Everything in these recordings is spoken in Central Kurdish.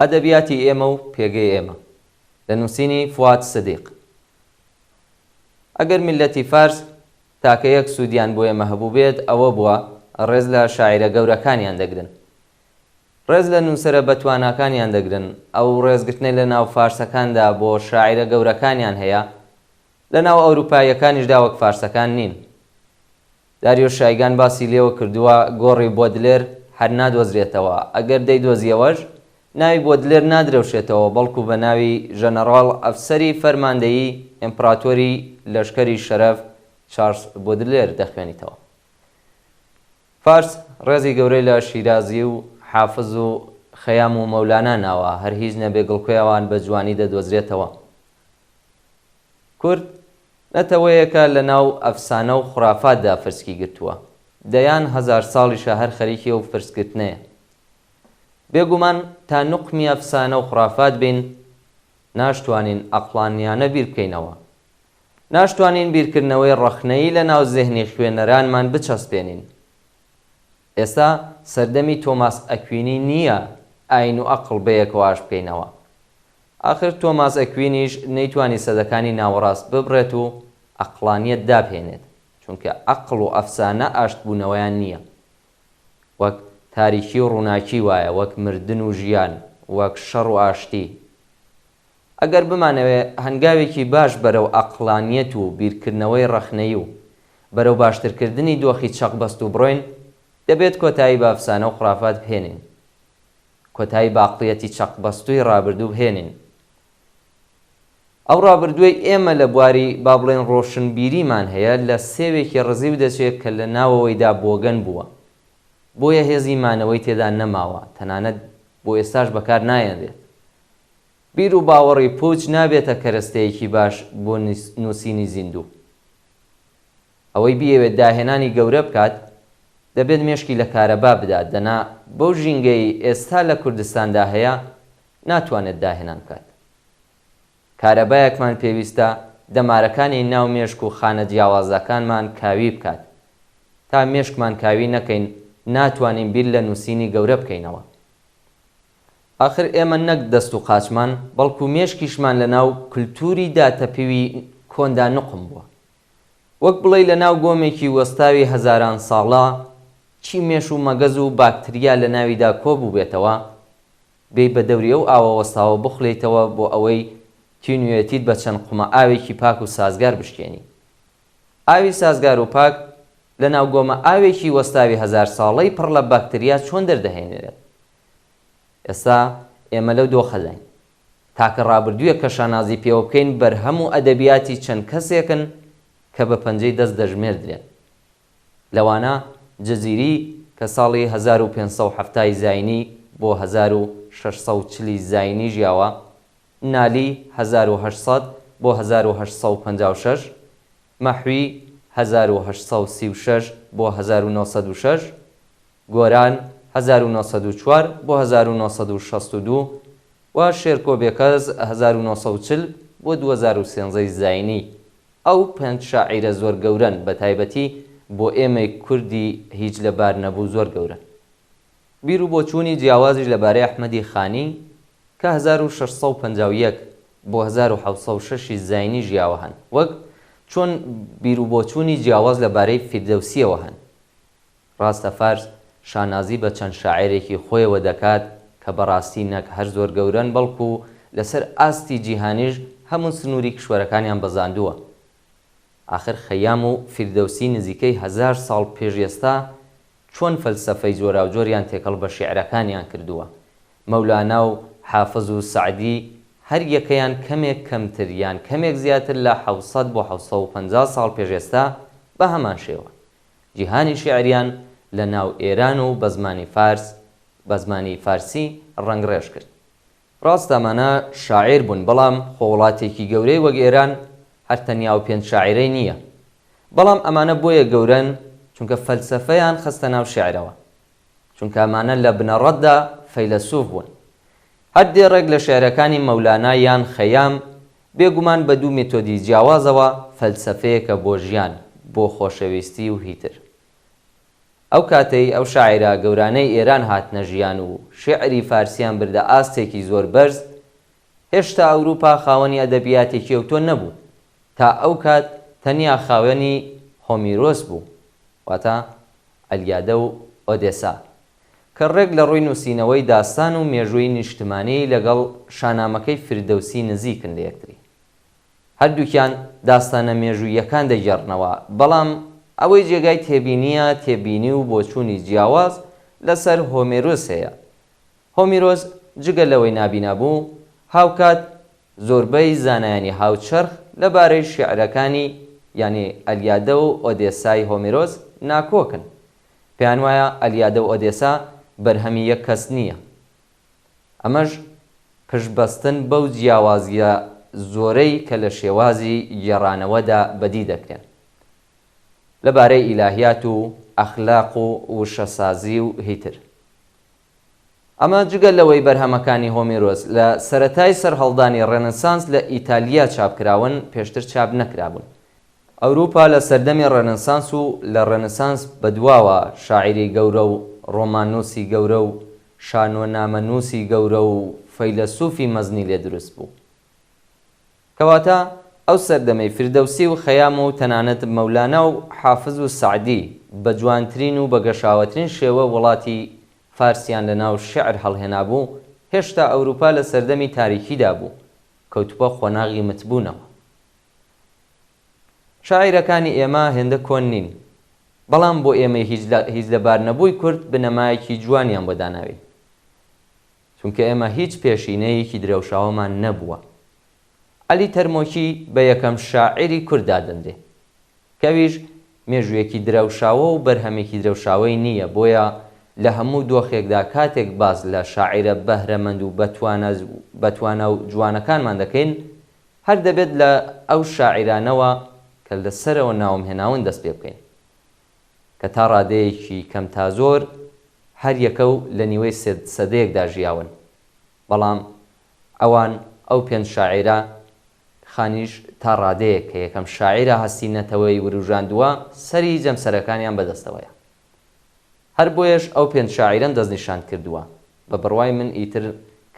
ئەدەبیاتی ئێمە و پێگەی ئێمە لە نووسینی فواد سدیق ئەگەر میللەتی فارس تاکە یەک سوودیان بۆ ئێمە هەبووبێت ئەوە بووە ڕێز لە شاعیرە گەورەکانیان دەگرن. ڕێز لە نووسەرە بەتواناکانیان دەگرن، ئەو ڕێزگرتنەی لە ناو فارسەکاندا بۆ شاعیرە گەورەکانیان هەیە، لە ناو ئەوروپاییەکانیشدا وەک فارسەکان نین. داریۆش شایگان باسی لێوە کردووە، گۆڕی بۆدلێر هەر نادۆزرێتەوە، ئەگەر دەیدۆزییەوەش، ناوی بۆدلێر نادرەوشێتەوە، بەڵکو بە ناوی ژەنەڕاڵ ئەفسەری فەرماندەیی ئیمپڕاتۆری لەشکەری شەرەف چارلس بۆدلێر دەخوێنیتەوە. فارس ڕێزی گەورەی لە شیرازی و حافز و خەیام و مەولانا ناوە، هەر هیچ نەبێ گڵکۆی ئەوان بە جوانی دەدۆزرێتەوە. کورد نەتەوەیەکە لە ناو ئەفسانە و خورافاتدا فرسکی گرتووە. دەیان هەزار ساڵیشە هەر خەریکی ئەو فرسگرتنەیە. بێگومان تا نوقمی ئەفسانە و خورافات بین، ناشتوانین ئەقڵانیانە بیر بکەینەوە. ناشتوانین بیرکردنەوەی ڕەخنەیی لە ناو زێهنی خوێنەرانمان بچەسپێنین. ئێستا سەردەمی تۆماس ئەکوینی نییە ئایین و ئەقڵ بەیەکەوە ئاش بکەینەوە. ئاخر تۆماس ئەکوینیش نەیتوانی سەدەکانی ناوەڕاست ببڕێت و ئەقڵانیەت دابهێنێت، چونکە ئەقڵ و ئەفسانە ئاشتبوونەوەیان نییە. وەک تاریکی و ڕووناکی وایە، وەک مردن و ژیان، وەک شەڕ و ئاشتی. ئەگەر بمانەوێ هەنگاوێکی باش بەرەو ئەقڵانیەت و بیرکردنەوەی ڕەخنەیی و بەرەو باشترکردنی دۆخی چەقبەستوو بڕۆین، دەبێت کۆتایی بە ئەفسانە و خوڕافات بهێنین. کۆتایی بە ئەقڵیەتی چەقبەستووی ڕابردوو بهێنین. ئەو ڕابردووەی ئێمە لە بواری با بڵێین ڕۆشنبیریمان هەیە لە سێوێکی ڕزیو دەچێ کە لە ناوەوەیدا بۆگەن بووە. بۆیە هێزی مانەوەی تێدا نەماوە، تەنانەت بۆ ئێستاش بەکار نایەنرێت. بیر و باوەڕی پووچ نابێتە کەرەستەیەکی باش بۆ نووسینی زیندوو. ئەوەی بیەوێت داهێنانی گەورە بکات، دەبێت مێشکی لە کارەبا بدات، دەنا بەو ژینگەیەی ئێستا لە کوردستاندا هەیە، ناتوانێت داهێنان بکات. کارەبایەکمان پێویستە دەمارەکانی ناو مێشک و خانە جیاوازەکانمان کاوی بکات. تا مێشکمان کاوی نەکەین، ناتوانین بیر لە نووسینی گەورە بکەینەوە. ئاخر ئێمە نەک دەست و قاچمان، بەڵکو مێشکیشمان لەناو کولتووری داتەپیوی کۆندا نوقم بووە. وەک بڵێی لەناو گۆمێکی وەستاوی هەزاران ساڵە چی مێش و مەگەز و باکتریا لەناویدا کۆبووبێتەوە، بێی بە دەوری ئەو ئاوە وەستاوە بخولێیتەوە بۆ ئەوەی تینوێتیت بە چەند قومە ئاوێکی پاک و سازگار بشکێنی. ئاوی سازگار و پاک لەناو گۆمە ئاوێکی وەستاوی هەزارساڵەی پڕ لە باکتریا چۆن دەردەهێنرێت؟ ئێستا ئێمە لەو دۆخەداین. تاکە ڕابردوویەک کە شانازی پێوە بکەین بەرهەم و ئەدەبیاتی چەند کەسێکن کە بە پەنجەی دەست دەژمێردرێن. لەوانە جزیری کە ساڵی 1570 ی زاینی بۆ 1640 ی زاینی ژیاوە، نالی 1800 بۆ 1856، مەحوی 1836 بۆ 1906، گۆران، 1904 بۆ 1962، و شێرکۆ بێکەس، 1940 بۆ 2013 ی زاینی. ئەو پێنج شاعیرە زۆر گەورەن، بەتایبەتی بۆ ئێمەی کوردی هیچ لەبار نەبوو زۆر گەورەن. بیر و بۆچوونی جیاوازیش لەبارەی ئەحمەدی خانی کە 1651 بۆ 1706 ی زاینی ژیاوە هەن، وەک چۆن بیر و بۆچوونی جیاواز لەبارەی فیردەوسییەوە هەن. ڕاستە فارس شانازی بە چەند شاعێرێکی خۆیەوە دەکات کە بەڕاستی نەک هەر زۆر گەورەن بەڵکو لەسەر ئاستی جیهانیش هەموو سنووری کیشوەرەکانیان بەزاندووە. ئاخر خەیام و فیردەوسی نزیکەی هەزار ساڵ پێش ئێستا چۆن فەلسەفەی جۆراوجۆریان تێکەڵ بە شیعرەکانیان کردووە. مەولانا و حافز و سەعدی هەر یەکەیان کەمێک کەمتر یان کەمێک زیاتر لە 700 بۆ 750 ساڵ پێش ئێستا بە هەمان شێوە جیهانی شیعریان لە ناو ئێران و بە زمانی فارس بە زمانی فارسی ڕەنگڕێژ کرد. ڕاستە ئەمانە شاعیر بوون، بەڵام خۆ وڵاتێکی گەورەی وەک ئێران هەر تەنیا ئەو پێنج شاعیرەی نییە. بەڵام ئەمانە بۆیە گەورەن چونکە فەلسەفەیان خستە ناو شیعرەوە. چونکە ئەمانە لە بنەڕەتدا فەیلەسوف بوون. هەر دێڕێک لە شیعرەکانی مەولانا یان خەیام بێگومان بە دوو مێتۆدی جیاوازەوە فەلسەفەیەکە بۆ ژیان، بۆ خۆشەویستی و هیتر. ئەو کاتەی ئەو شاعیرە گەورانەی ئێران هاتنە ژیان و شیعری فارسیان بردە ئاستێکی زۆر بەرز، هێشتا ئەوروپا خاوەنی ئەدەبیاتێکی ئەوتۆ نەبوو، تا ئەو کات تەنیا خاوەنی هۆمیرۆس بوو، واتە ئەلیادە و ئۆدێسا، کە ڕێک لە ڕووی نووسینەوەی داستان و مێژووی نیشتمانی لەگەڵ شانامەکەی فیردەوسی نزیکن لە یەکتری. هەردووکیان داستانە مێژووییەکان دەگێڕنەوە، بەڵام ئەوەی جێگای تێبینییە تێبینی و بۆچوونی جیاواز لەسەر هۆمێرۆس هەیە. هۆمیرۆس جگە لەوەی نابینا بوو، هاوکات زۆربەی زانایانی هاوچەرخ لەبارەی شیعرەکانی یانی ئەلیادە و ئۆدێسای هۆمیرۆس ناکۆکن. پێیانوایە ئەلیادە و ئۆدێسا بەرهەمی یەک کەس نییە. ئەمەش پشتبەستن بەو جیاوازییە زۆرەی کە لە شێوازی گێڕانەوەدا بەدی دەکرێن لەبارەی ئیلاهیات و ئەخلاق و وشەسازی و هیتر. ئەمە جگە لەوەی بەرهەمەکانی هۆمیرۆس لە سەرەتای سەرهەڵدانی ڕێنسانس لە ئیتالیا چاپکراون، پێشتر چاپ نەکرابوون. ئەوروپا لە سەردەمی ڕێنسانس و لە ڕێنسانس بەدواوە شاعیری گەورە و ڕۆماننووسی گەورە و شانۆنامەنووسی گەورە و فەیلەسوفی مەزنی لێ دروست بوو. کەواتە ئەو سەردەمەی فیردەوسی و خەیام و تەنانەت مەولانا و حافز و سەعدی بە جوانترین و بە گەشاوەترین شێوە وڵاتی فارسیان لە ناو شیعر هەڵهێنابوو، هێشتا ئەوروپا لە سەردەمی تاریکیدا بوو، کەوتبوە قۆناغی متبوونەوە. شاعیرەکانی ئێمە هێندە کۆن نین، بەڵام بۆ ئێمەی هیچ هیچ لەبارنەبووی کورد بنەمایەکی جوانیان بۆ داناوین. چونکە ئێمە هیچ پێشینەیەکی درەوشاوەمان نەبووە. عەلی تەرمۆکی بە یەکەم شاعیری کورد دادەنرێ. کە ئەویش مێژوویەکی درەوشاوە و بەرهەمێکی درەوشاوەی نییە، بۆیە لە هەموو دۆخێکدا کاتێک باس لە شاعیرە بەهرەمەند و بەتوانا و جوانەکانمان دەکەین، هەر دەبێت لە ئەو شاعیرانەوە کە لە سەرەوە ناوم هێناون دەست پێ بکەین. کە تا ڕادەیەکی کەم تا زۆر هەر یەکە و لە نیوەی سەدەیەکدا ژیاون. بەڵام ئەوان ئەو پێنج شاعیرە، خانیش تا ڕادەیەک کە یەکەم شاعیرە هەستی نەتەوەیی وروژاندووە، سەری جەمسەرەکانیان بەدەستەوەیە. هەر بۆیەش ئەو پێنج شاعیرەم دەستنیشان کردووە. بە بڕوای من ئیتر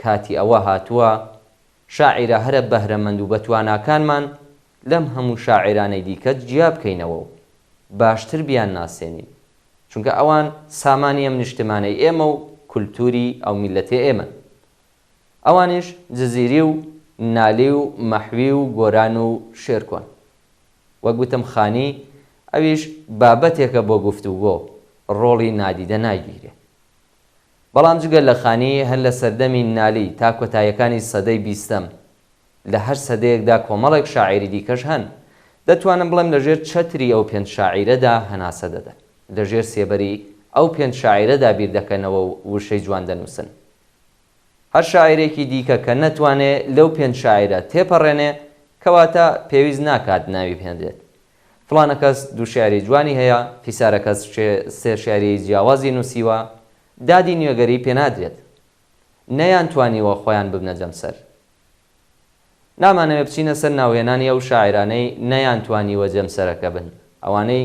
کاتی ئەوە هاتووە شاعیرە هەرە بەهرەمەند و بەتواناکانمان لەم هەموو شاعیرانەی دیکە جیا بکەینەوە و باشتر بیانناسێنین، چونکە ئەوان سامانی ئەم نیشتمانەی ئێمە و کولتووری ئەو میللەتەی ئێمەن. ئەوانیش جزیری و نالی و مەحوی و گۆران و شێرکۆن. وەک وتم خانی، ئەویش بابەتێکە بۆ گفتوگۆ، ڕۆڵی نادیدە ناگیرێ. بەڵام جگە لە خانی هەر لە سەردەمی نالی تا کۆتاییەکانی سەدەی بیستەم، لە هەر سەدەیەکدا کۆمەڵێک شاعیری دیکەش هەن، دەتوانم بڵێم لە ژێر چەتری ئەو پێنج شاعیرەدا هەناسە دەدەن، لە ژێر سێبەری ئەو پێنج شاعیرەدا بیر دەکەنەوە و وشەی جوان دەنووسن. هەر شاعیرێکی دیکە کە نەتوانێ لەو پێنج شاعیرە تێپەڕێنێ، کەواتە پێویست ناکات ناوی بهێنرێت. فڵانە کەس دوو شیعری جوانی هەیە، فیسارە کەس سێ شیعری جیاوازی نووسیوە، دادی نوێگەری پێ نادرێت. نەیانتوانیوە خۆیان ببنە جەمسەر. نامانەوێ بچینە سەر ناوهێنانی ئەو شاعیرانەی نەیانتوانیوە جەمسەرەکە بن، ئەوانەی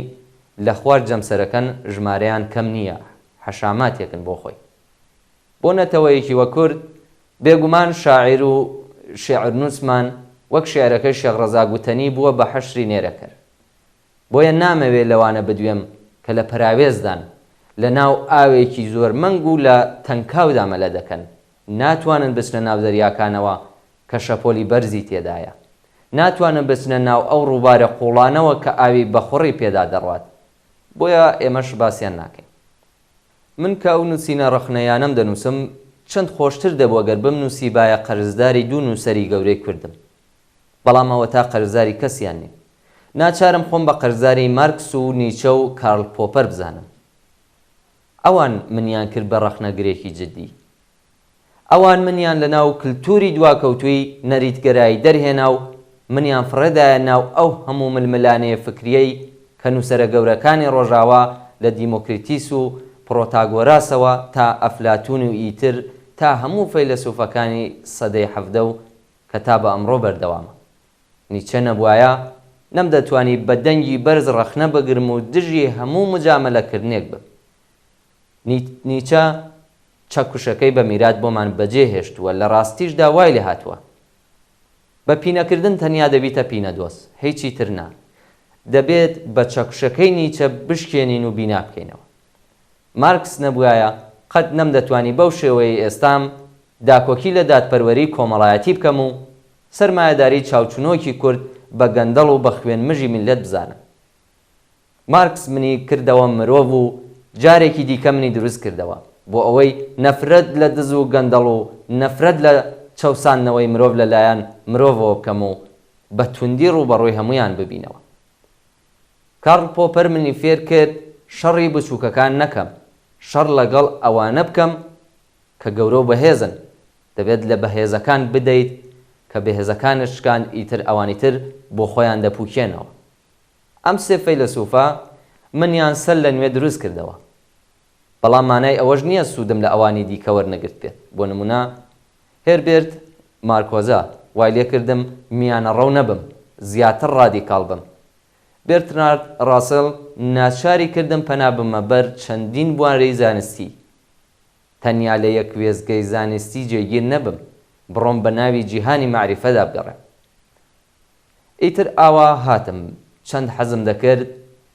لە خوار جەمسەرەکەن ژمارەیان کەم نییە، حەشاماتێکن بۆ خۆی. بۆ نەتەوەیەکی وەک کورد، بێگومان شاعیر و شیعرنووسمان وەک شیعرەکەی شێخ ڕەزا گوتەنی بووە بە حەشری نێرەکەر. بۆیە نامەوێ لەوانە بدوێم کە لە پەراوێزدان، لە ناو ئاوێکی زۆر مەنگ و لە تەنکاودا مەلە دەکەن، ناتوانن بچنە ناو دەریاکانەوە کە شەپۆلی بەرزی تێدایە. ناتوانن بچنە ناو ئەو ڕووبارە قووڵانەوە کە ئاوی بەخوڕی پێدا دەڕوات. بۆیە ئێمەش باسیان ناکەین. من کە ئەو نووسینە ڕەخنەیانەم دەنووسم، چەند خۆشتر دەبوو گەر بمنووسیبایە قەرزداری دوو نووسەری گەورەی کوردم. بەڵام ئەوەتا قەرزاری کەسیان نیم. ناچارم خۆم بە قەرزاری مارکس و نیچە و کارل پۆپەر بزانم. ئەوان منیان کرد بە ڕەخنەگرێکی جدی. ئەوان منیان لە ناو کلتوری دواکەوتووی نەریتگەرایی دەرهێنا و منیان فڕێدایە ناو ئەو هەموو ململانێ فکریەی کە نووسەرە گەورەکانی ڕۆژاوا لە دیمۆکریتیس و پڕۆتاگۆراسەوە تا ئەفلاتون و ئیتر تا هەموو فەیلەسوفەکانی سەدەی 17 و کە تا بە ئەمڕۆ بەردەوامە. نیچە نەبوایە نەمدەتوانی بە دەنگی بەرز ڕەخنە بگرم و دژی هەموو مجامەلەکردنێک بم. نیچە چەکوشەکەی بە میرات بۆمان بەجێ هێشتووە، لە ڕاستیشدا وای لێ هاتووە. بە پینەکردن تەنیا دەبیتە پینەدۆز، هیچی تر نا. دەبێت بە چەکوشەکەی نیچە بشکێنین و بینا بکەینەوە. مارکس نەبوایە، قەت نەمدەتوانی بەو شێوەیەی ئێستام داکۆکی لە دادپەروەریی کۆمەڵایەتی بکەم و سەرمایەداریی چاوچنۆکی کورد بە گەندەڵ و بە خوێنمژی میللەت بزانم. مارکس منی کردەوە مرۆڤ و جارێکی دیکە منی دروست کردەوە بۆ ئەوەی نەفرەت لە دز و گەندەڵ و نەفرەت لە چەوساندنەوەی مرۆڤ لە لایەن مرۆڤەوە بکەم و بە توندی ڕووبەڕووی هەموویان ببینەوە. کارل پۆپەر منی فێر کرد شەڕی بچووکەکان نەکەم، شەڕ لەگەڵ ئەوانە بکەم کە گەورە و بەهێزن، دەبێت لە بەهێزەکان بدەیت کە بەهێزەکانت شکاند ئیتر ئەوانی تر بۆ خۆیان دەپووکێنەوە. ئەم سێ فەیلەسوفە منیان سەر لە نوێ دروست کردەوە. بەڵام مانای ئەوەش نییە سوودم لە ئەوانی دیکە وەرنەگرتبێت. بۆ نموونە هێربێرت مارکۆزە وای لێکردم میانەڕەو نەبم، زیاتر ڕادیکاڵ بم. بێرتنارد ڕاسل ناچاری کردم پەنا ببمە بەر چەندین بواری زانستی. تەنیا لە یەک وێستگەی زانستی جێگیر نەبم، بڕۆم بە ناوی جیهانی مەعریفەدا بگەڕێم. ئیتر ئاوا هاتم، چەند حەزم دەکرد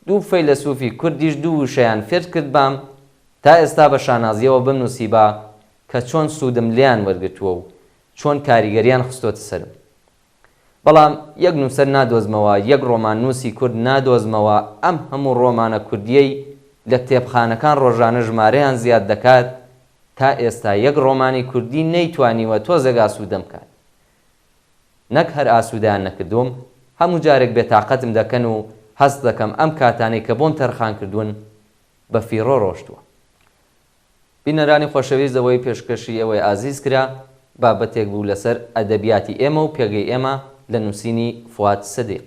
دوو فەیلەسوفی کوردیش دوو وشەیان فێر کردبام، تا ئێستا بە شانازییەوە بمنووسیبا کە چۆن سوودم لێیان وەرگرتووە و چۆن کاریگەرییان خستۆتە سەرم. بەڵام یەک نووسەر نادۆزمەوە، یەک ڕۆماننووسی کورد نادۆزمەوە، ئەم هەموو ڕۆمانە کوردییەی لە کتێبخانەکان ڕۆژانە ژمارەیان زیاد دەکات، تا ئێستا یەک ڕۆمانی کوردی نەیتوانیوە تۆزێک ئاسوودەم بکات. نەک هەر ئاسوودەیان نەکردووم، هەموو جارێک بێتاقەتم دەکەن و هەست دەکەم ئەم کاتانەی کە بۆم تەرخان کردوون بە فیڕۆ ڕۆشتووە. بینەرانی خۆشەویست ئەوەی پێشکەشی ئێوەی ئازیز کرا بابەتێک بوو لەسەر ئەدەبیاتی ئێمە و پێگەی ئێمە لە نووسینی فواد سدیق.